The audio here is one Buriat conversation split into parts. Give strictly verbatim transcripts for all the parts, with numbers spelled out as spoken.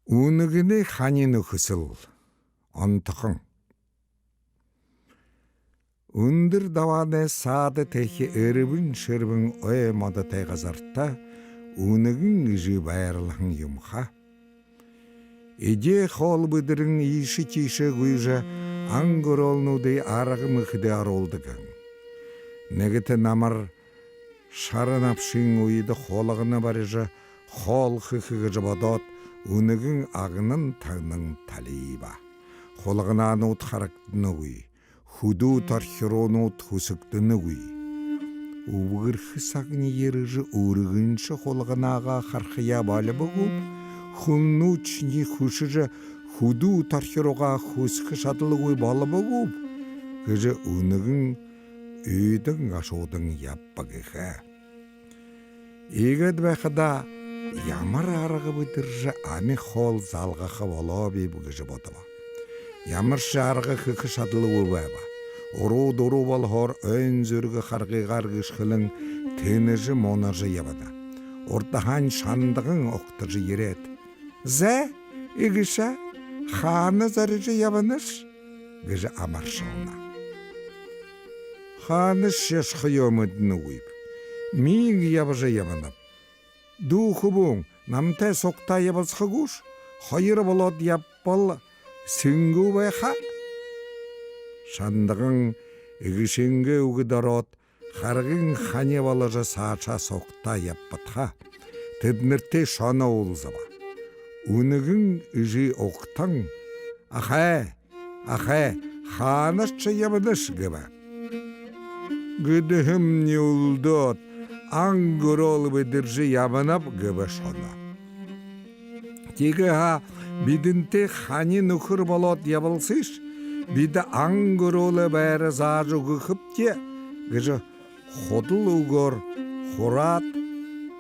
Үнэгэнэй хани нүхэсэл. Онтохон. Үндэр дабаанай саада тэхи эрбэн шэрбэн ой модотой газарта үнэгэн эжы байрлаһан юм ха. Эдеэ хоол бэдэрэн, иишэ тиишээ гүйжэ, ан гүрөөлнүүдые арга мэхэдээ оруулдаг һэн. Нэгэтэ намар шара набшын үедэ хулгана барижа, хоол хэхэ гэжэ бодоод, үнэгэн агнан тагнан талиба. Хулганаанууд харагданагүй, хүдөө торхируунууд хүсэгдэнэгүй. Үбгэрхэ сагни ерэжэ, үргэншэ хулганаагаа харахаяа болибо гүб, хүннүүдшни хүшэжэ, хүдөө торхируугаа хүсэхэ шадалгүй болобо гүб гэжэ үнэгэн уйдан ашуудан ябаба гэхэ. Иигээд байхадаа, ямар арга бэдэржэ ами хоол залгаха болооб гэжэ бодобо. Ямаршье арга хэхэ шадалгүй байба. Уруу дуруу болохоор, ойн зүргэ харгыгаар гэшхэлэн тэнэжэ мунажа ябана. Урдаһаань шандаган угтажа ерээд: «Зай, эгэшэ, хаана зорижо ябанаш?» — гэжэ амаршална. «Хаанашье ошохоёо мэдэнэгүйб. Миин ябажа ябанаб. Дүү хүбүүн, намтай сугтаа ябалсаха гүш? Хоёр болоод ябабал, сэнгүү байха». Шандаган эгэшынгээ үгэдэ ороод, харгын хани боложо, саашаа сугтаа ябабад ха. Тэдэнэртэй шоно уулзаба. Үнэгэн эжы угтан: «Ахай, ахай, хаанашье ябанаш?» — гэбэ. «Гэдэһэмни үлдөөд, ан гүрөөл бэдэржэ ябанаб», — гэбэ шоно. «Тиигээ һаа, бидэнтэй хани нүхэр болоод ябалсыш, бидэ ан гүрөөлэй байра заажа үгэхэбди», — гэжэ худал үгөөр хураад,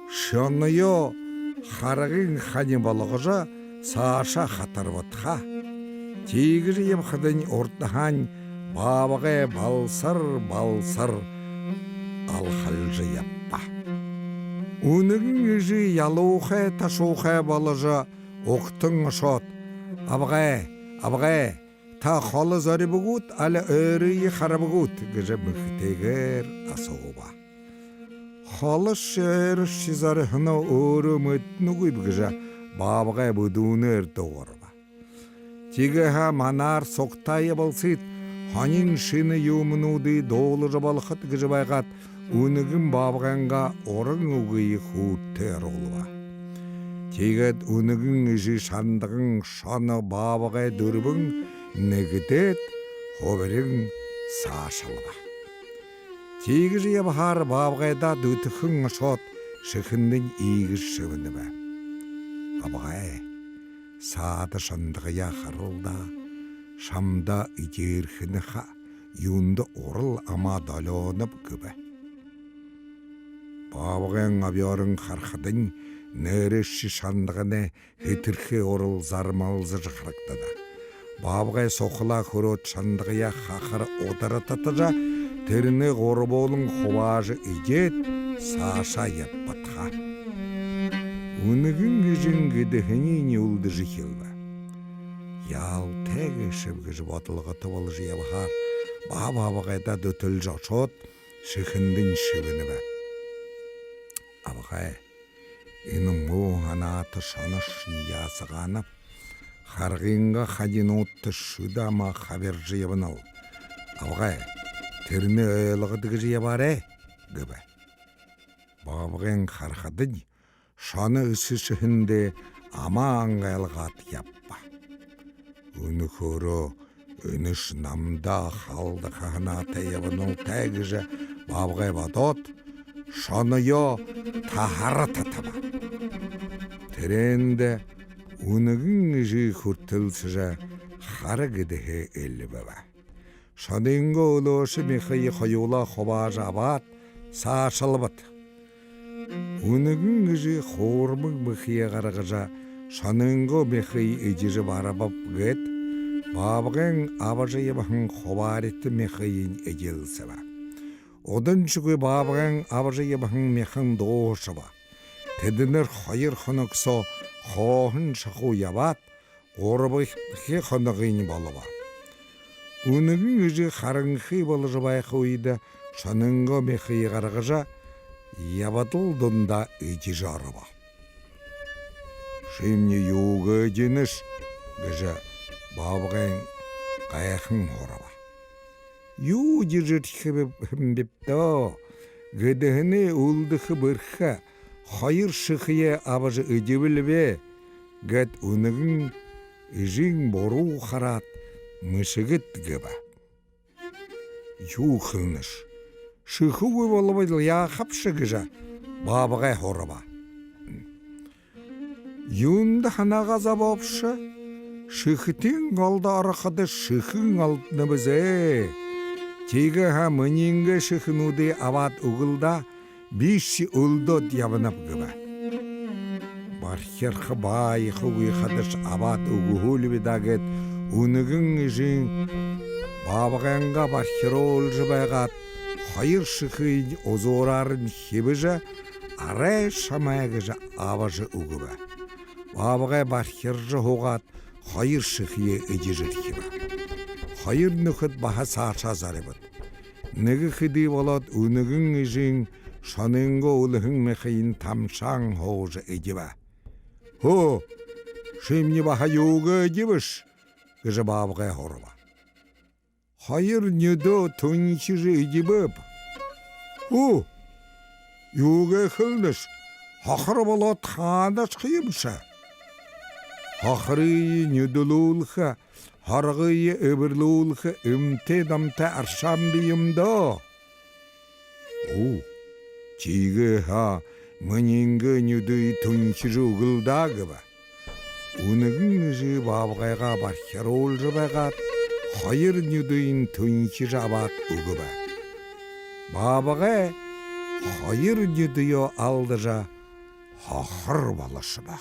шоноёо харгын хани болгожо, саашаа хатарбад ха. Тиигэжэ ябахадань, урдаһаань баабгай балсар балсар алхалжа ябаба. Үнэгэн эжы ялуухай ташуухай боложо, угтан ошоод: «Абгай, абгай, та холо зорибо гүт, али ойрые харабо гүт?» — гэжэ мэхэтэйгээр асууба. «Холошье, ойрошье зориһоноо өөрөө мэдэнэгүйб», — гэжэ баабгай бүдүүнээр дуугарба. «Тиигээ һаа, манаар сугтаа ябалсыт, һонин шэнэ юумэнүүдые дуулажа болохот», — гэжэ байгаад, үнэгэн баабгайнгаа уран үгые хүүртэ оруулба. Тиигээд үнэгэн эжы, шандаган, шоно, баабгай дүрбэн нэгэдээд, хубиран саашалба. Тиигэжэ ябахаар, баабгайдаа дүтэхэн ошоод, шэхэндэнь иигэжэ шэбэнэбэ: «Абгай, саада шандагаяа харал даа, шамда эдеэрхэнэ ха, юундэ урал амаа долёоноб?» — гэбэ. Баабгайн абьяаран харахадань, нээрээшье шандаганай хэтэрхэй урал зармалзажа харагдана. Баабгай сухалаа хүрөөд, шандагаяа хахар удара татажа, тэрэнээ гурбуулан хубаажа эдеэд, саашаа ябабад ха. Үнэгэн эжын гэдэһэниинь үлдэжэ эхилбэ. «Яалтай гээшэб», — гэжэ бодолгото боложо ябахаар, баабгайдаа дүтэлжэ ошоод, шэхэндэнь шэбэнэбэ: «Абгай, энэ муу һанаата шоношни яасагаанаб, харгынгаа ханинуудта шүдэ амаа хабиржа ябанал. Абгай, тэрэнээ ойлгоод гэжэ ябаарай», — гэбэ. Баабгайн харахадань, шоно эсэшэһэндээ амаа ангайлгаад ябаба. «Үнэхөөрөө энэш намда халдаха һанаатай ябанал таа», — гэжэ баабгай бодоод, шоноёо таһара татаба. Тэрээндэ үнэгэн эжы хүртэлсэжэ, хара гэдэһээ эльбэбэ. Шонойнгоо үлөөшэ мяхые хоюулаа хубаажа абаад, саашалбад. Үнэгэн эжы хуурмаг мяхые гаргажа, шонойнгоо мяхые эдижэ барабаб гээд, баабгайн абажа ябаһан хубаарита мяхыень эдилсэбэ. Уданшьегүй баабгайн абажа ябаһан мяхан дууһашаба. Тэдэнэр хоёр хоног соо хооһон шахуу ябаад, гурбадахи хоногынь болобо. Үнэгэн эжы харанхы боложо байха үедэ шонингоо мяхые гаргажа, ябадал дундаа эдижэ оробо. «Шимни юу эдинэш?» — гэжэ баабгайн гайхан һураба. «Юу эдижэрхибэб даа? Гэдэһэнэй үлдэхэ бэрхэ хоёр шэхые абажа эдибэл бэ», — гээд үнэгэн эжын буруу хараад, мэшэгдэ гэбэ. «Юу хэлэнэш? Шэхэгүй болобол яахабши?» — гэжэ баабгай һураба. «Юундэ һанаагаа зобообши? Шэхэтын голдо орходо шэхэн олдоно бэзэ. Тиигээ һаа, минии шэхэнүүдые абаад үгыл даа, бишье үлдөөд ябанаб», — гэбэ. «Бархирха байхагүй хадаш абаад үгэһүүл би даа», — гээд үнэгэн эжы баабгайнгаа бархируулжа байгаад, хоёр шэхыень узуураарынь хибэжэ, арай шамай гэжэ абажа үгэбэ. Баабгай бархиржа һуугаад, хоёр шэхые эдижэрхибэ. Хоёр нүхэд баһа саашаа зорибод. Нэгэ хэды болоод, үнэгэн эжы шонингоо үлэһэн мяхыень тамшаан һуужа эдибэ. «Хөө, шимни баһа юу эдибэш?» — гэжэ баабгай һураба. «Хоёр нюдөө түнхижэ эдибэб». «Хөө, юу хэлэнэш? Һохор болоод хаана ошохо юмши?» «Һохорые нюдэлүүлхэ, һоргые эбэрлүүлхэ эмтэй домтой аршаан бии юм даа». «Оо, тиигээ һаа, минии нюдые түнхижэ үгыл даа», — гэбэ. Үнэгэн эжы баабгайгаа бархируулжа байгаад, хоёр нюдыень түнхижэ абаад үгэбэ. Баабгай хоёр нюдөө алдажа, һохор болошобо.